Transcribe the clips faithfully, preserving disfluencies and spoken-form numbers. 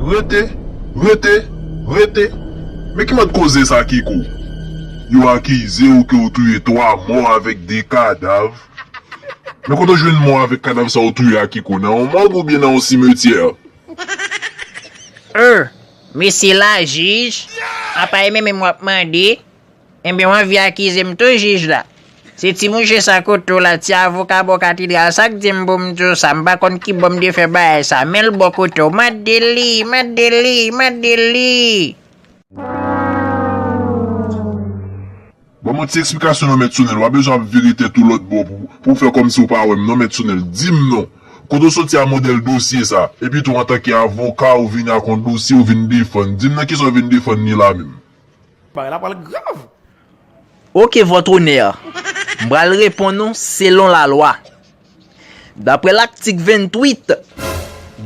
Rete, rete, rete. Men ki mòd koze sa, Kiko? Yo akize w ke w touye twa mò avèk de kadav. Men kote w jwenn mò avèk kadav sa w touye a, Kiko? Nan yon mòg oubyen nan yon simetyè? Euh, mesye lajij, apa e menm menm w ap mande? Ebyen, w anvi akize m tou, jij la? Se ti mouche sa kote w la, ti avoka bò katedral, sa k di m pou m di w sa? M pa konn ki bò m te fè bagay sa, men l bò kote w, mande li, mande li, mande li. Ban m yon ti eksplikasyon non, Mèt Sonèl, w pa bezwen ap vire tèt ou lòt bò pou, pou w fè kòmsi w pa wè m non, Mèt Sonèl. Di m non. Kote w soti a modèl dosye sa? Epi tou, antanke avoka, ou vini ak yon dosye, ou vin defann. Di m nan kisa w vin defann li la menm? Bagay la pral grav. Ok, Votre Honneur. M pral reponn ou selon lalwa. D'après l'article vingt-huit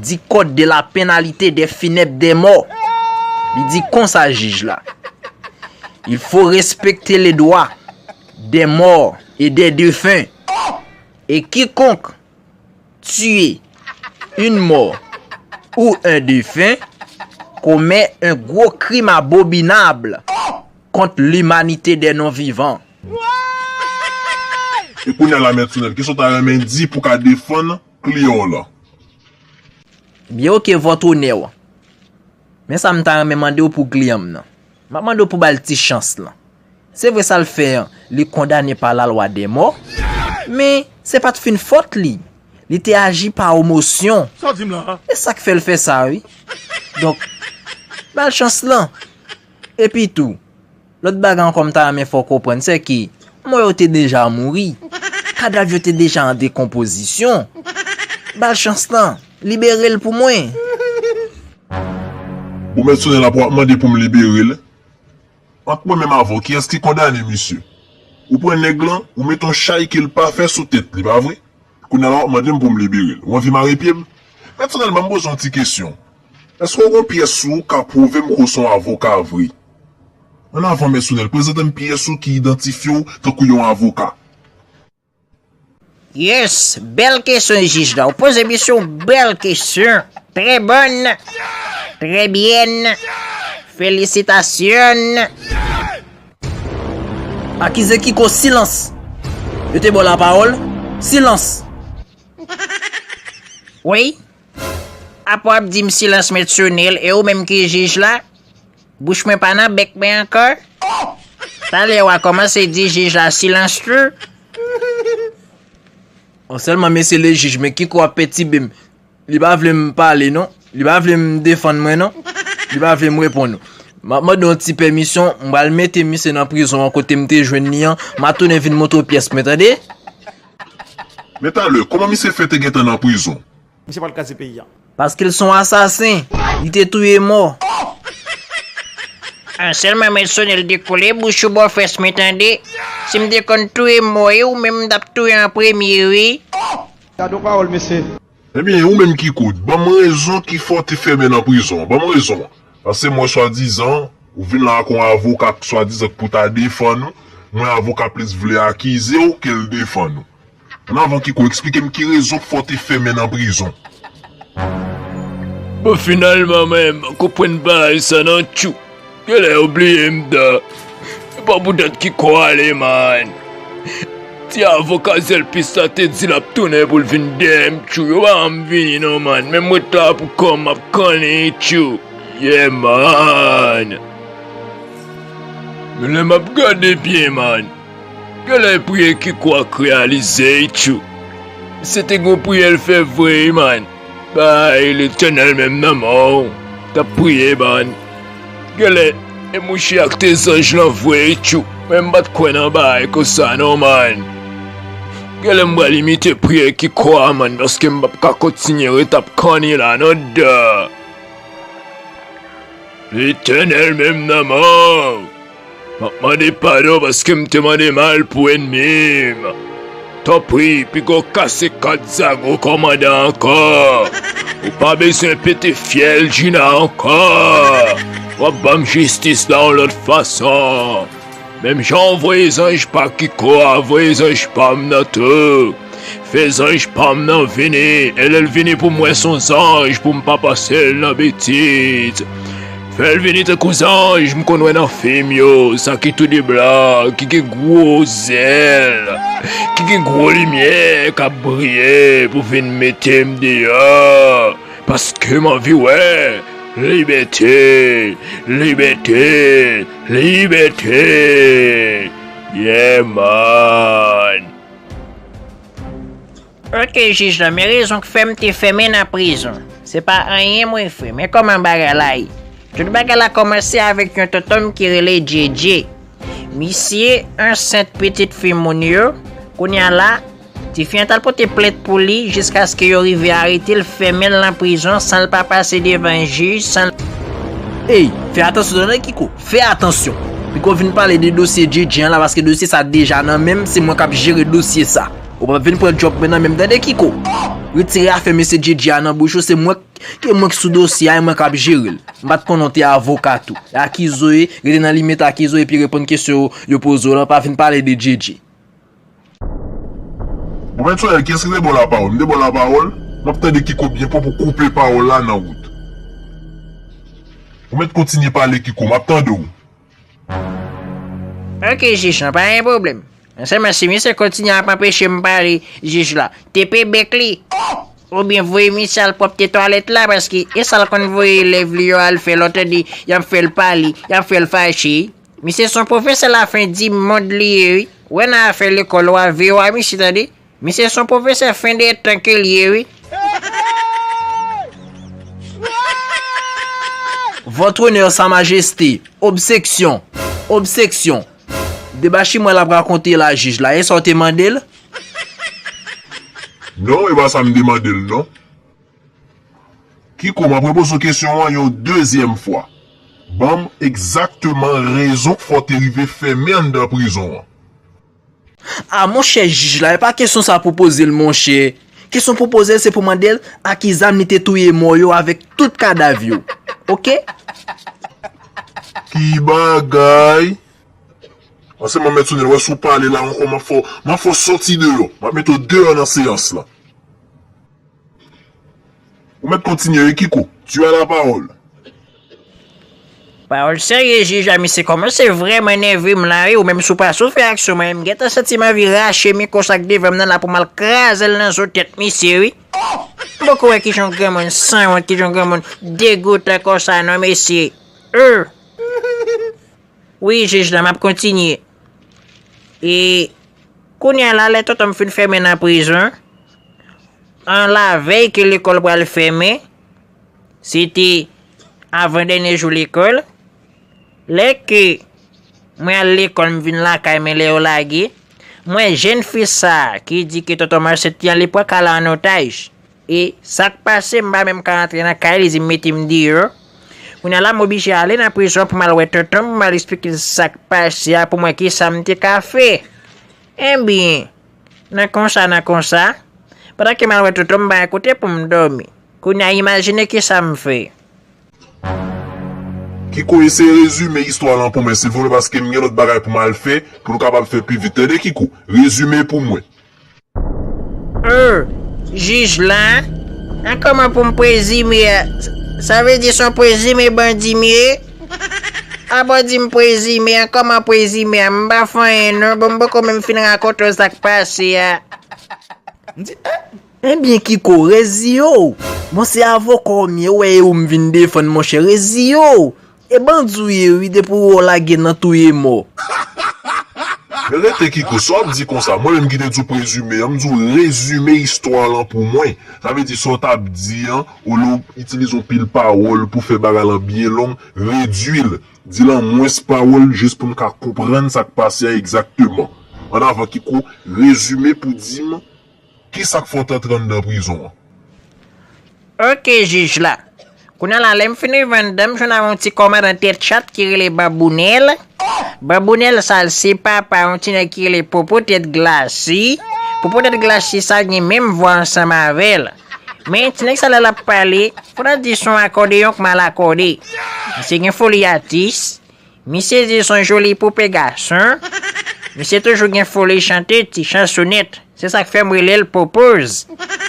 du Code de la pénalité des funèbres des morts, li di konsa, jij la: Il faut respecter les droits des morts et des défunts. Et quiconque tue une mort ou un défunt commet un gros crime abominable contre l'humanité des non-vivants. E kounye a la, Mèt Sonèl, kisa w ta renmen di pou w ka defann kliyan w lan? Byen, ok, Votre Honneur. Men sa m ta renmen mande w pou kliyan m nan. M ap mande w pou ba l ti chans lan. Se vre sa l fè an, li kondane pa lalwa dè mò, men se pa t fin fòt li. Li te aji pa emosyon. Sa w di m la a? E sa k fè l fè sa, wi. Donk, ba l chans lan. Epi tou, lòt bagay ankò m ta renmen fè w konprann, se ke mò yo te deja mouri. Kadav yo te deja an dekonpozisyon. Ba l chans lan. Libere l pou mwen. Bon, Mèt Sonèl, apre w ap mande pou m libere l, ant mwen menm avè w, kiyès ki kondane misye? Ou pran nèg lan, ou mete yon chay ke l pa fè sou tèt li, pa vre? Kounye a la, w ap mande m pou m libere l. Ou anvi mare pye m? Mèt Sonèl, ban m poze w yon ti kesyon. Èske w gen yon pyès sou ou k ap pwouve m ke w se yon avoka vre? Ann avan, Mèt Sonèl, prezante m pyès ou ki idantifye w tankou yon avoka. Yes, bèl kesyon, jij la. Ou poze misye yon bèl kesyon. Très bonne, très bien. Félicitations. Akize Kiko, silans! Yo te ba w lapawòl? Silans! Wi. Apa w ap di m silans, Mèt Sonèl, e ou menm ki jij la? Bouch mwen pa nan bèk mwen ankò. Talè w a kòmanse di jij la silans tou. Bon, sèlman mesye lejij, men Kiko ap pètibe m. Li pa vle m pale non. Li pa vle m defann mwen non. Li pa vle m reponn ou. M ap mande yon ti pèmisyon, m pral mete misye nan prizon an kote m te jwenn li an. M a tounen vin montre w pyès mwen, tande? Men talè, kòman misye fè te gentan nan prizon? Misye pral kraze peyi a. Paske l se yon asasen. Li te touye mò. An sèlman Mèt Sonèl dekole bouch ou bò fès mwen, tande. Si m te konn touye mò, e ou menm m t ap touye an premye, wi. Gade yon pawòl, mesye. Ebyen, ou menm Kiko, ban m rezon ki fè w te fèmen nan prizon an. Ban m rezon an. Paske m wè swadizan, ou vin la ak yon avoka swadizan k pou ta defann ou. Mwen avoka plis vle akize w ke l defann ou. Ann avan, Kiko, eksplike m ki rezon k fè w te fèmen nan prizon. Bon, finalman, mwen, m konprann bagay sa nan tchou. Genlè yo bliye m dan. E pa pou dat Kiko ale, man. Ti avoka zèl pis la te di l ap tounen pou l vin dèyè m, tchou. Yo pa janm vini non, man. Men m ret la pou kò m, m ap kanni, tchou. Yeah, man. Men lè m ap gade byen, man, genlè priyè Kiko ak reyalize, tchou. Se te gon priyè l fè vre, man. Bay Letènèl menm nan men w. T ap priye, man. Genlè e mouche ak te zanj lan vre, tchou. Men m pa t kwè nan bagay konsa non, man. Genlè m pral imite priyè Kiko a, man, paske m p ap ka kontinye ret ap kanni la non, dan. Letènèl menm nan men w. M ap mande padon paske m te mande mal pou ènmi m. Tanpri, piga w kase kat zago kòmandan ankò. Ou pa bezwen pete fyèl Djina ankò. W ap ban m jistis la yon lòt fason. Menm jan w voye zanj pa Kiko a, voye zanj pa m nan tou. Fè zanj pa m nan vini, e lè l vini pou m wè s on zanj, pou m pa pase l nan betiz. Fè l vini tankou zanj m konn wè nan fim yo, sa ki tou de blan, ki gen gwo zèl, ki gen gwo limyè k ap briye pou vin mete m deyò. Paske m anvi wè libète, libète, libète. Yeah, man. Ok, jij la, men rezon k fè m te fèmen nan prizon. Se pa anyen, mwen, frè. Men kòman bagay la ye? Tout bagay la kòmanse avèk yon tonton m ki rele Djedje. Misye ansent pitit fi moun yo. Kounye a la, tifi an t al pote plent pou li jiskaske yo rive arete l, fèmen l nan prizon san l pa pase devan jij, san l... Ey, fè atansyon tande Kiko, fè atansyon. Piko vin pale de dosye Djedje an la, paske dosye sa deja nan men m, se mwen k ap jere dosye sa. Ou p ap vin pran djòb mwen nan men m tande Kiko. Retire afè mesye Djedje a nan bouch ou, se mwen, ke mwen k sou dosye a, e mwen k ap jere l. M pa t konnen w te avoka tou. Akize w, rete nan limit akize w epi reponn kesyon yo poze w lan, pa vin pale de Djedje. Bon, Mèt Sonèl, kiyès ki te ba w lapawòl? M te ba w lapawòl? M ap tande Kiko byen pwòp ou koupe pawòl la nan wout. Ou mèt kontinye pale, Kiko, m ap tande w. Ok, jij lan, pa gen pwoblèm. Men sèlman si misye kontinye ap anpeche m pale, jij la, tepe bèk li. Oubyen voye misye al pwòpte twalèt la, paske e sa l konn voye elèv li yo al fè, lè w tande y ap fè l pale, y ap fè l fache. Misye se yon pwofesè lafen di mond li ye, wi. Wè nan afè lekòl, w a veye w a misye, tande. Misye se yon pwofesè fen de tan ke l ye, wi. Votre Honneur, Sa Majesté, objection, objection. Deba chimwa l ap rakonte la, jij la, e sa w te mande l? Non, e pa sa m te mande l, non. Kiko, m ap repoze w kesyon an yon dezyèm fwa. Ban m egzakteman rezon k fè w te rive fèmen anndan prizon an. A, monchè jij la, e pa kesyon sa pou poze l, monchè. Kesyon pou poze l, se pou mande l a ki zam li te touye mò yo avèk tout kadav yo. Oke? Ki bagay? An se mwen, Mèt Sonèl, wè si w pale la ankò, m ap fè w, m ap fè w soti deyò. M ap mete w deyò nan seyans lan. Ou mèt kontinye, wi, Kiko. Tu as la parole. Pawòl serye, jij la, misye kòmanse vrèman enève m la, wi. Ou menm si w pa sou fè aksyon, mwen menm m gentan santi m anvi rache mikwo sa k devan m nan la pou m al kraze l nan zo tèt misye, wi. M poko wè kijan yon granmoun sanwont, kijan yon granmoun degoutan konsa, non, mesye. Euh. Wi, jij la, m ap kontinye. E kounye a la, lè tonton m fin fèmen nan prizon, an lavèy ke lekòl pral fèmen, se te avan dènye jou lekòl, lè ke mwen al lekòl, m vin lakay mwen, lè yo lage, m wè jèn fi sa a ki di ke tonton Marcel te ale pran kay la an otaj. E sa k pase, m pa menm ka rantre nan kay li, di m mete m deyò. Kounye a la, m oblije ale nan prizon pou m al wè tonton m, pou m al eksplike l sa k pase a, pou m wè kisa m te ka fè. Ebyen, nan konsa, nan konsa, pandan ke m al wè tonton m, m pa gen kote pou m dòmi. Kounye a, imajine kisa m fè. Kiko, eseye rezime istwa lan pou mwen, silvouplè, paske m gen lòt bagay pou m al fè, pou nou kapab fè pi vit. Tande, Kiko? Rezime pou mwen. Euh, jij la, an kòman pou m prezime a? Sa vle di se yon prezime bandi m ye? Apa w di m prezime, an kòman prezime a? M pa fè anyen non, bon, m poko menm fin rakonte w sa k pase a. M di, eh? Ebyen, Kiko, reziye w. Bon, se avoka w m ye, w wè e ou m vin defann, monchè, reziye w. E bandi w ye wi, depi w wè w lage nan touye mò. Men rete Kiko, sa w ap di konsa, mwen menm ki te di w prezime an, m di w rezime istwa lan pou mwen. Sa vle di sa w t ap di an, olye w itilize yon pil pawòl pou fè bagay lan byen long, redui l, di l an mwens pawòl jis pou m ka konprann sa k pase a egzakteman. Annavan Kiko, rezime pou di m kisa k fè w t antre anndan prizon an. Ok, jij la. Kounye a la, lè m fin rive anndan, m jwenn avèk yon ti kòmandan tèt chat ki rele Babounèl. Babounèl sa, l se papa yon ti nèg ki rele Popo Tèt Glasi. Popo Tèt Glasi sa gen menm vwa ansanm avè l. Men ti nèg sa, lè l ap pale, fò ta di se yon akòdeyon k mal akòde. Misye gen foli atis. Misye di se yon joli poupe gason. Misye toujou gen foli chante ti chansonèt. Se sa k fè m rele l Popoz.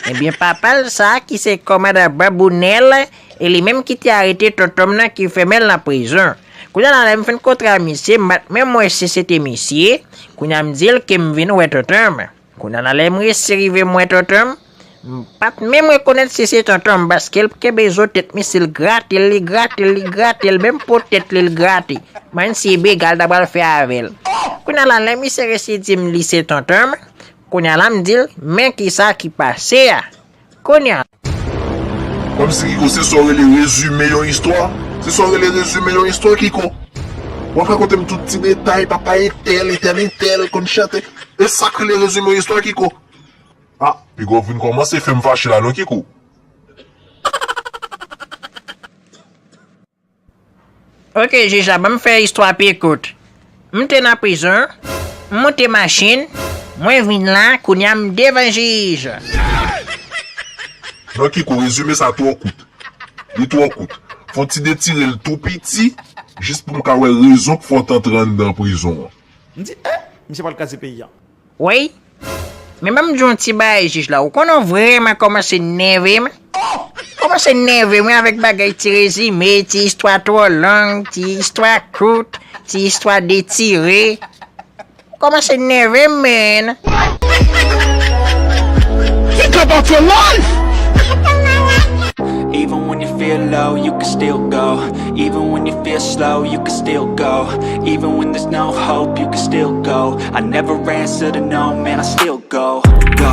Ebyen, papa l sa a ki se kòmandan Babounèl, e li menm ki te arete Tontonm nan ki fèmen l nan prizon. Kounye a la, lè m fin kontre a misye, m pa t menm wè si se te misye. Kounye a m di l ke m vin wè Tontonm. Kounye a la, lè m resi rive m wè Tontonm, m pa t menm rekonèt si se Tontonm, paske l kenbe zo tèt misye, l grate l, li grate l, li grate l, menm po tèt li, l grate. Mwen si bega l ta pral fè avè l. Kounye a la, lè misye resi di m li se Tontonm, kounye a la m di l, men kisa ki pase a. Kounye a. Kòmsi Kiko se sa w rele rezime yon istwa? Se sa w rele rezime yon istwa, Kiko? W ap rakonte m tout ti detay, papa entèl, entèl, entèl, konn chante. E sa k rele rezime yon istwa, Kiko? A, piga w vin kòmanse fè m fache la non, Kiko. Ok, jij la, ban m fè istwa pi kout. M te nan prizon, m monte machin, mwen vin la, kounye a m devan jij. Non, Kiko, rezime sa twò kout. Li twò kout. Fò w ti detire l tou piti, jis pou m ka wè rezon k fè w t antre anndan prizon an. M di, eh, misye pral kraze peyi a. Wi. Men ban m di w yon ti bagay, jij la. Ou konnen w vrèman kòmanse nève m. Kòmanse nève mwen avèk bagay ti rezime, ti istwa twò long, ti istwa kout, ti istwa detire. Ou kòmanse nève m, man. Think about your life! Even when you feel low, you can still go. Even when you feel slow, you can still go. Even when there's no hope, you can still go. I never answer to no, man, I still go. Go,